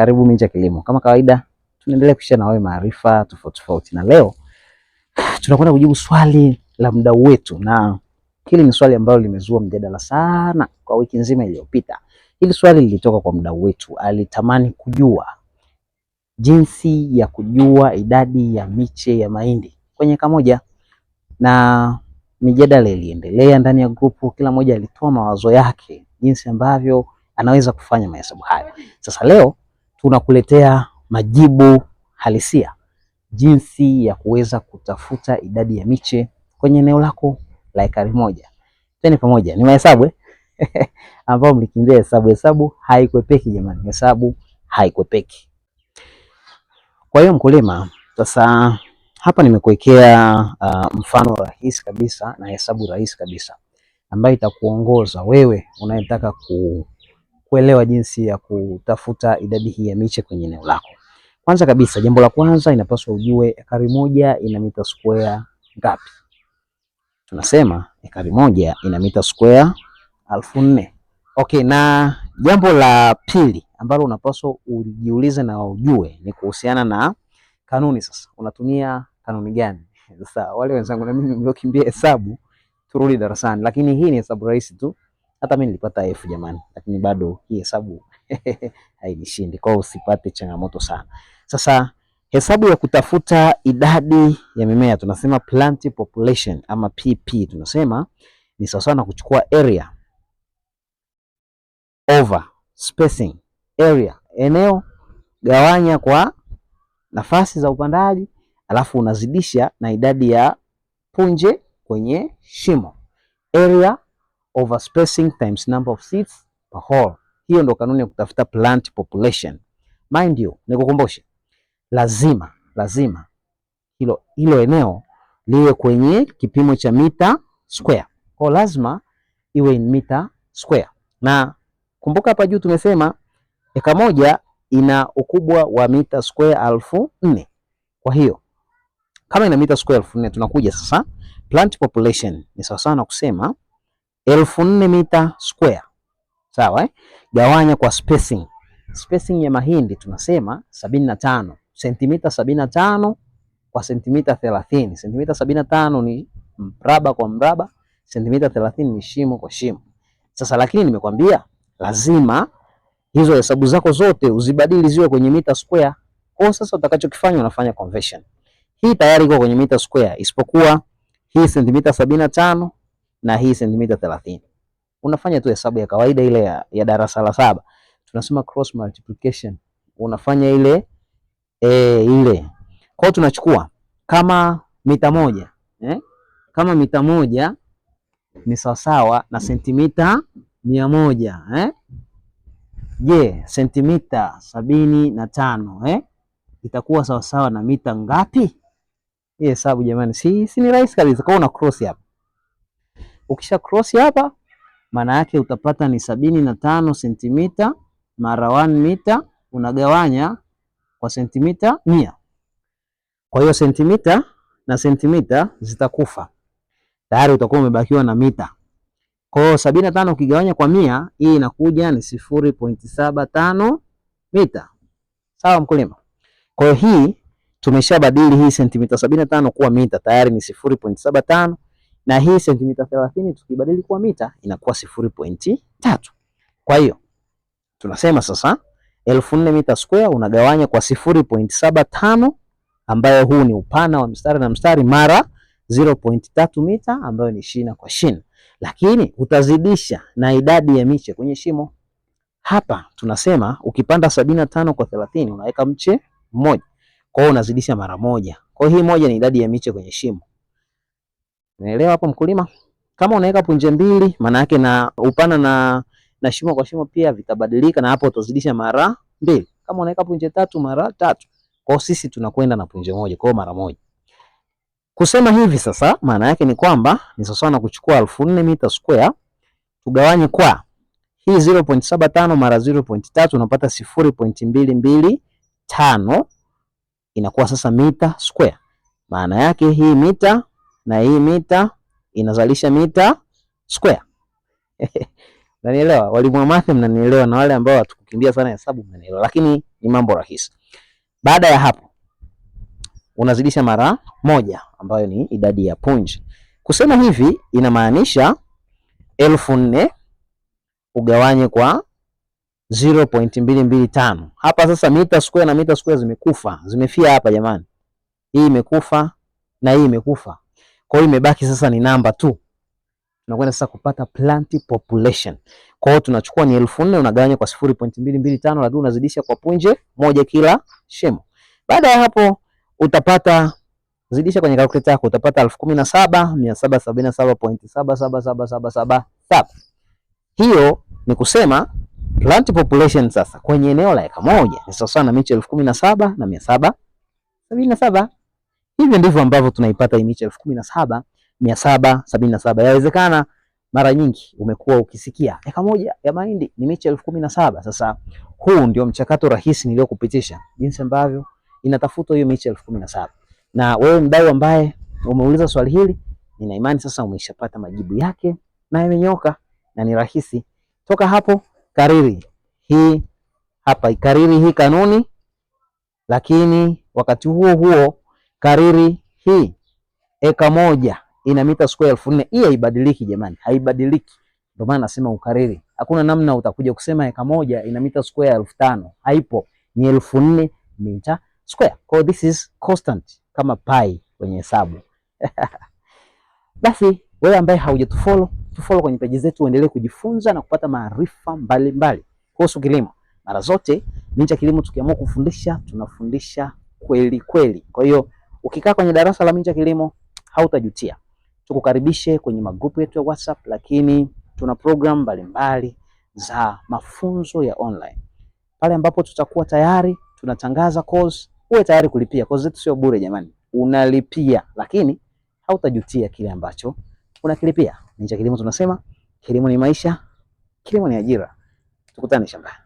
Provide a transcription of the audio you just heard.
Karibu Minja Kilimo. Kama kawaida, tunaendelea kushare na wewe maarifa tofauti tofauti, na leo tunakwenda kujibu swali la mdau wetu, na hili ni swali ambalo limezua mjadala sana kwa wiki nzima iliyopita. Hili swali lilitoka kwa mdau wetu, alitamani kujua jinsi ya kujua idadi ya miche ya mahindi kwenye eka moja, na mijadala iliendelea ndani ya grupu, kila mmoja alitoa mawazo yake jinsi ambavyo anaweza kufanya mahesabu hayo. Sasa leo tunakuletea majibu halisia jinsi ya kuweza kutafuta idadi ya miche kwenye eneo lako la ekari moja. Twende pamoja, ni mahesabu eh? ambao mlikimbia hesabu. Hesabu haikwepeki jamani, hesabu haikwepeki. Kwa hiyo mkulima, sasa hapa nimekuwekea mfano rahisi kabisa na hesabu rahisi kabisa ambayo itakuongoza wewe unayetaka kuelewa jinsi ya kutafuta idadi hii ya miche kwenye eneo lako. Kwanza kabisa, jambo la kwanza inapaswa ujue ekari moja ina mita square ngapi? Tunasema ekari moja ina mita square 4000. Okay, na jambo la pili ambalo unapaswa ujiulize na ujue ni kuhusiana na kanuni. Sasa unatumia kanuni gani? Sasa wale wenzangu na mimi mliokimbia hesabu, turudi darasani, lakini hii ni hesabu rahisi tu. Hata mimi nilipata F jamani, lakini bado hii hesabu hainishindi. Kwa hiyo usipate changamoto sana. Sasa hesabu ya kutafuta idadi ya mimea tunasema plant population ama PP, tunasema ni sawasawa na kuchukua area over spacing. Area eneo gawanya kwa nafasi za upandaji, alafu unazidisha na idadi ya punje kwenye shimo. Area over spacing times number of seeds per hole. Hiyo ndo kanuni ya kutafuta plant population. Mind you, nikukumbushe, lazima lazima hilo hilo eneo liwe kwenye kipimo cha mita square. Kwa lazima iwe in mita square. Na kumbuka hapa juu tumesema eka moja ina ukubwa wa mita square 4000. Kwa hiyo kama ina mita square 4000, tunakuja sasa plant population ni sawa sawa na kusema 4000 mita square. Sawa eh? Gawanya kwa spacing. Spacing ya mahindi tunasema 75 sentimita 75 kwa sentimita 30. Sentimita 75 ni mraba kwa mraba, sentimita 30 ni shimo kwa shimo. Sasa lakini nimekwambia lazima hizo hesabu zako zote uzibadili ziwe kwenye mita square. Kwa sasa utakachokifanya unafanya conversion. Hii tayari iko kwenye mita square isipokuwa hii sentimita 75 na hii sentimita 30. Unafanya tu hesabu ya kawaida ile ya darasa la saba. Tunasema cross multiplication. Unafanya ile ile. Kwa hiyo tunachukua kama mita moja eh? Kama mita moja ni sawasawa na sentimita 100 eh? Je, sentimita 75 eh? Itakuwa sawasawa na mita ngapi? Hii hesabu jamani, si ni rahisi kabisa. Kwa hiyo una cross hapa. Ukisha cross hapa, maana yake utapata ni 75 sentimita mara 1 mita unagawanya kwa sentimita 100. Kwa hiyo sentimita na sentimita zitakufa. Tayari utakuwa umebakiwa na mita. Kwa hiyo 75 ukigawanya kwa 100, hii inakuja ni 0.75 mita. Sawa mkulima? Kwa hiyo hii tumeshabadili hii sentimita 75 kuwa mita, tayari ni 0.75, na hii sentimita 30 tukibadili kuwa mita inakuwa 0.3. Kwa hiyo tunasema sasa 4000 mita square unagawanya kwa 0.75 ambayo huu ni upana wa mstari na mstari mara 0.3 mita ambayo ni shina kwa shina, lakini utazidisha na idadi ya miche kwenye shimo. Hapa tunasema ukipanda 75 kwa 30 unaweka mche mmoja, kwa hiyo unazidisha mara moja. Kwa hiyo hii moja ni idadi ya miche kwenye shimo. Unaelewa hapo mkulima? Kama unaweka punje mbili, maana yake na upana na shimo kwa shimo pia vitabadilika, na hapo utazidisha mara mbili. Kama unaweka punje tatu, mara tatu. Kwa hiyo sisi tunakwenda na punje moja, kwa hiyo mara moja. Kusema hivi sasa, maana yake ni kwamba ni sawa na kuchukua 4000 mita square tugawanye kwa hii 0.75 mara 0.3 unapata 0.225, inakuwa sasa mita square. Maana yake hii mita na hii mita inazalisha mita square. Mnanielewa? Walimu wa math mnanielewa, na wale ambao hatukukimbia sana hesabu mnanielewa. Lakini Ni mambo rahisi. Baada ya hapo unazidisha mara moja ambayo ni idadi ya punje. Kusema hivi inamaanisha 4000 ugawanye kwa 0.225. Hapa sasa mita square na mita square zimekufa, zimefia hapa jamani. Hii imekufa na hii imekufa. Kwa hiyo imebaki sasa ni namba tu. Tunakwenda sasa kupata plant population. Kwa hiyo tunachukua ni 4000 unagawanya kwa 0.225, lakini unazidisha kwa punje moja kila shimo. Baada ya hapo utapata, zidisha kwenye calculator yako, utapata 17777.777777. Hiyo ni kusema plant population sasa kwenye eneo la eka moja ni sawa na miche 17777. Hivyo ndivyo ambavyo tunaipata hii miche 17777. Yawezekana mara nyingi umekuwa ukisikia eka moja ya mahindi ni miche 17000. Sasa huu ndio mchakato rahisi niliokupitisha jinsi ambavyo inatafutwa hiyo miche 17000. Na wewe mdau ambaye umeuliza swali hili, nina imani sasa umeshapata majibu yake na yamenyoka na ni rahisi. Toka hapo kariri hii hapa, ikariri hii kanuni, lakini wakati huo huo kariri hii eka moja ina mita square 4000. Hii haibadiliki jamani, haibadiliki. Ndio maana nasema ukariri. Hakuna namna utakuja kusema eka moja ina mita square 5000, haipo, ni 4000 mita square. Kwa this is constant kama pi kwenye hesabu. Basi wewe ambaye haujatufollow, tufollow kwenye peji zetu, uendelee kujifunza na kupata maarifa mbalimbali kuhusu kilimo. Mara zote Minja Kilimo tukiamua kufundisha, tunafundisha kweli kweli. Kwa hiyo ukikaa kwenye darasa la Minja Kilimo hautajutia. Tukukaribishe kwenye magrupu yetu ya WhatsApp, lakini tuna program mbalimbali za mafunzo ya online. Pale ambapo tutakuwa tayari tunatangaza course, uwe tayari kulipia. Course zetu sio bure jamani, unalipia, lakini hautajutia kile ambacho unakilipia. Minja Kilimo tunasema kilimo ni maisha, kilimo ni ajira. Tukutane shambani.